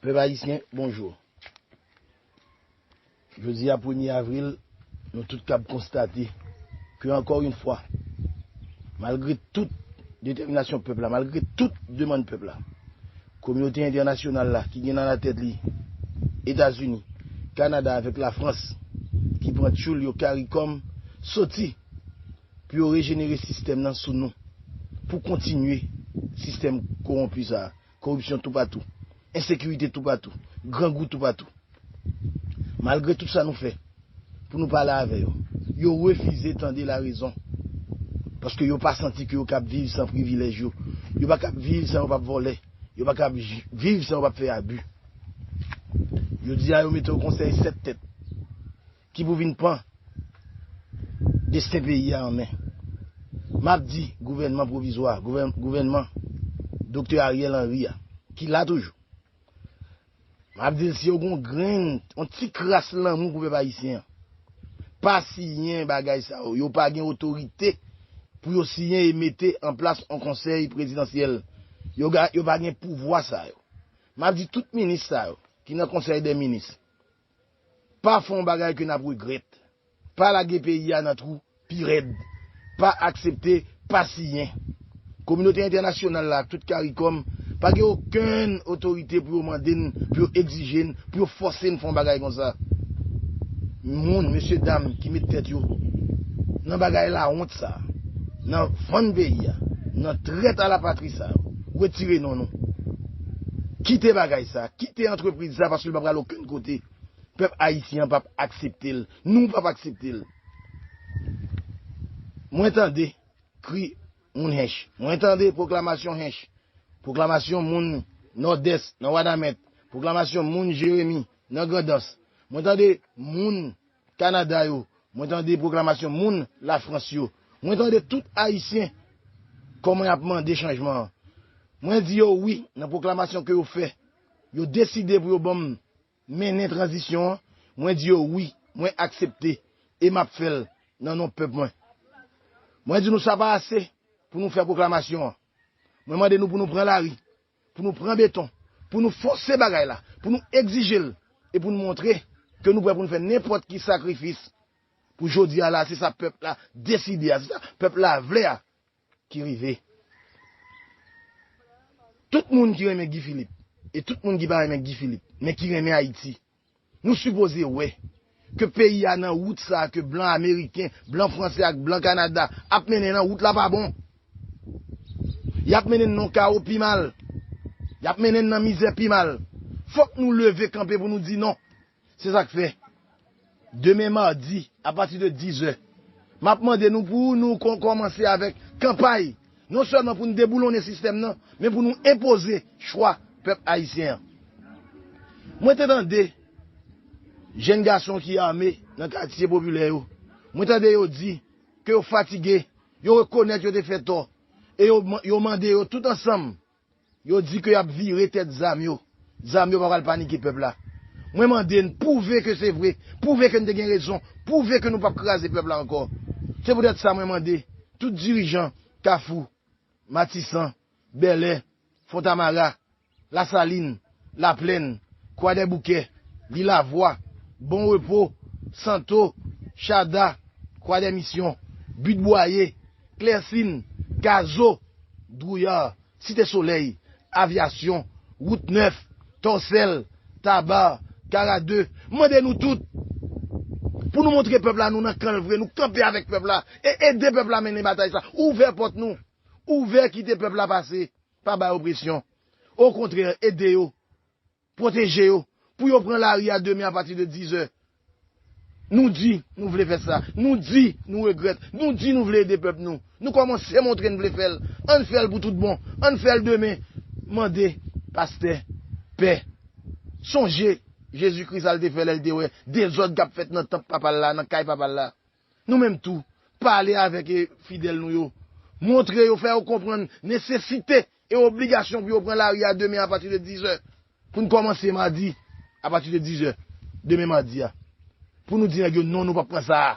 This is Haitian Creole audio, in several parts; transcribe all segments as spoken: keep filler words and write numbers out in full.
Pèp ayisyen, bonjou. Jodi a, premye avril, nou tout kab konstate ke, ankò yon fwa, malgre tout detèminasyon pèp la, malgre tout demann pèp la, kominote entènasyonal la, ki gen nan latèt li Etazini, Kanada avèk Lafrans, ki pran tchoul yo karikòm, soti pou yo rejenere sistèm nan sou nou, pou kontinye sistèm kowonpi sa a, koripsyon toupatou, ensekirite toupatou, grangou toupatou. Malgre tout sa nou fè pou nou pale avè yo, yo refize tande larezon. Paske yo pa santi ke yo kab viv san privilèj yo. Yo pa kab viv san yo p ap vòlè. Yo pa kab j- viv san yo p ap fè abi. Jodi a, yo mete yon konsèy sèt tèt ki pou vin pran desten peyi a an men. M ap di gouvènman pwovizwa, gouvèn- gouvènman Doktè Ariel Henry a, ki la toujou. M ap di l, si yo gen yon grenn, yon ti kras lanmou pou pèp ayisyen an, pa siyen bagay sa yo. Yo pa gen otorite pou yo siyen e mete an plas yon konsèy prezidansyèl. Yo ga- yo pa gen pouvwa sa yo. M ap di tout minis sa yo ki nan konsèy dè minis, pa fè yon bagay ke n ap regrèt. Pa lage peyi a nan twou pi rèd. Pa aksepte, pa siyen. Kominote entènasyonal la ak tout karikòm pa gen okenn otorite pou yo mande n, pou yo egzije n, pou yo fòse n fè yon bagay konsa. Moun, mesye dam ki met tèt yo nan bagay lawont sa, nan vann peyi a, nan trèt a la patri sa, retire non nou. Kite bagay sa, kite antrepriz sa, paske l pa pral okenn kote. Pèp ayisyen an p ap aksepte l. Nou p ap aksepte l. Mwen tande kri moun Hench. Mwen tande pwoklamasyon Hench. Pwoklamasyon moun Nòdès, nan Wanament. Pwoklamasyon moun Jeremi, nan Grandans. Mwen tande moun Kanada yo. Mwen tande pwoklamasyon moun Lafrans yo. Mwen tande tout Ayisyen kòman y ap mande chanjman an. Mwen di yo wi nan pwoklamasyon ke yo fè. Yo deside pou yo ban m mennen tranzisyon an, mwen di yo wi, mwen aksepte, e m ap fè l nan non pèp mwen. Mwen di nou sa pa ase pou nou fè pwoklamasyon an. Mwen mande nou pou nou pran lari, pou nou pran beton, pou nou fòse bagay la, pou nou egzije l, e pou nou montre ke nou prè pou nou fè nenpòt ki sakrifis pou jodi a la, se sa pèp la deside a, se sa pèp la vle a ki rive. Tout moun ki renmen Guy Philippe, e tout moun ki pa renmen Guy Philippe, men ki renmen Ayiti, nou sipoze wè ke peyi a nan wout sa a ke blan ameriken, blan franse ak blan Kanada ap mennen nan wout la pa bon. Y ap mennen n nan kawo pi mal. Y ap mennen n nan mizè pi mal. Fòk nou leve kanpe pou nou di non. Se sa k fè, demen madi, apati de dizè, m ap mande nou pou nou kon- kòmanse avèk kanpay, non sèlman pou n deboulonnen sistèm nan, men pou nou enpoze chwa pèp ayisyen an. Mwen te tande jèn gason ki ame nan katye popilè yo. Mwen tande yo di ke yo fatige, yo rekonèt yo te fè tò, e yo, yo mande yo tout ansanm, yo di ke y ap vire tèt zam yo. Zam yo pa pral panike pèp la. Mwen mande n pwouve ke se vre, pwouve ke n te gen rezon, pwouve ke nou p ap kraze pèp la ankò. Se poutèt sa mwen mande tout dirijan Kafou, Matisan, Bèlè, Fontamara, Lasalin, Laplèn, Kwadèboukè, Lilavwa, Bon Repo, Santo, Chada, Kwadèmisyon, Bit Bwaye, Klèsin, Gazo, Dwouyar, Site Solèy, Avyasyon, Wout Nèf, Tòsèl, Taba, Kara de, mande nou tout pou nou montre pèp la nou nan kan l vre, nou kanpe avèk pèp la e ede pèp la mennen batay sa. Ouvè pòt nou, ouvè kite pèp la pase, pa bay opresyon. Okontrè, ede yo, pwoteje yo, pou yo pran lari a demen apati de dizè. Nou di nou vle fè sa, nou di nou regrèt, nou di nou vle ede pèp nou. Nou kòmanse montre n vle fè l. Ann fè l pou tout bon, ann fè l demen. Mande pastè, pè, sonje Jezi Kris sa l te fè lè l te wè dezòd k ap fèt nan tanp papa l la, nan kay papa l la. Nou menm tou, pale avèk, e, fidèl nou yo. Montre yo, fè yo konprann nesesite e obligasyon pou yo pran lari a demen apati de dizè. Pou n kòmanse madi, apati de dizè, demen madi a. Pou nou di nèg yo non, nou p ap pran sa a.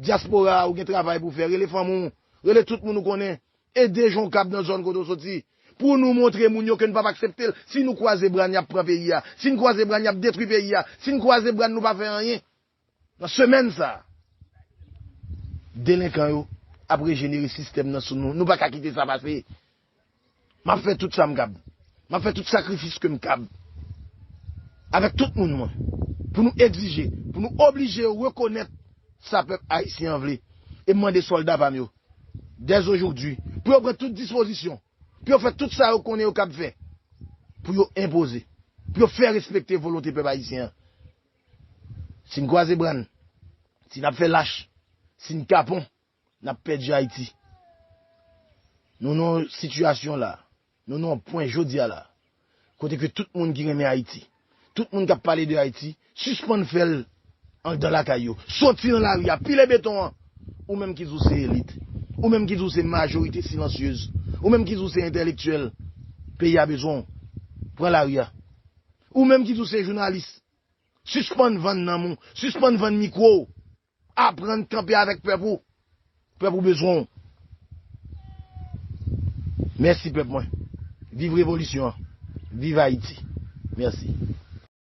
Dyaspora a, ou gen travay pou w fè. Rele fanmi w, rele tout moun ou konnen. Ede jan w kab nan zòn kote w soti. Pou nou montre moun yo ke nou p ap aksepte l. Si nou kwaze bra n, y ap pran peyi a. Si n kwaze bra n, y ap detwi peyi a. Si n kwaze bra n, nou pa fè anyen. Nan semèn sa a, delenkan yo ap rejenere sistèm nan sou nou. Nou pa ka kite sa pase. M ap fè tout sa m kab. M ap fè tout sakrifis ke m kab. Avèk tout moun mwen. Pou nou egzije, pou nou oblije yo rekonèt sa pèp ayisyen an vle. E m mande sòlda pa m yo, dèzojodi, pou yo pran tout dispozisyon, pou yo fè tout sa yo konnen yo kab fè, pou yo enpoze, pou yo fè respekte volonte pèp ayisyen an. Si n kwaze bra n, si n ap fè lach, si n kapon, n ap pèdi Ayiti. Nou nan yon sitiyasyon la, nou nan yon pwen jodi a la, kote ke tout moun ki renmen Ayiti, tout moun k ap pale de Ayiti, sispann fè l anndan lakay yo. Soti nan lari a, pile beton an. Ou menm ki di w se elit, ou menm ki di w se majorite silansyez, ou menm ki di w se entèlektyèl, peyi a bezwen w. Pran lari a. Ou menm ki di w se jounalis, sispann vann nanm ou, sispann vann mikwo w. Aprann kanpe avèk pèp ou. Pèp ou bezwen w. Mèsi pèp mwen. Viv revolisyon an. Viv Ayiti. Mèsi.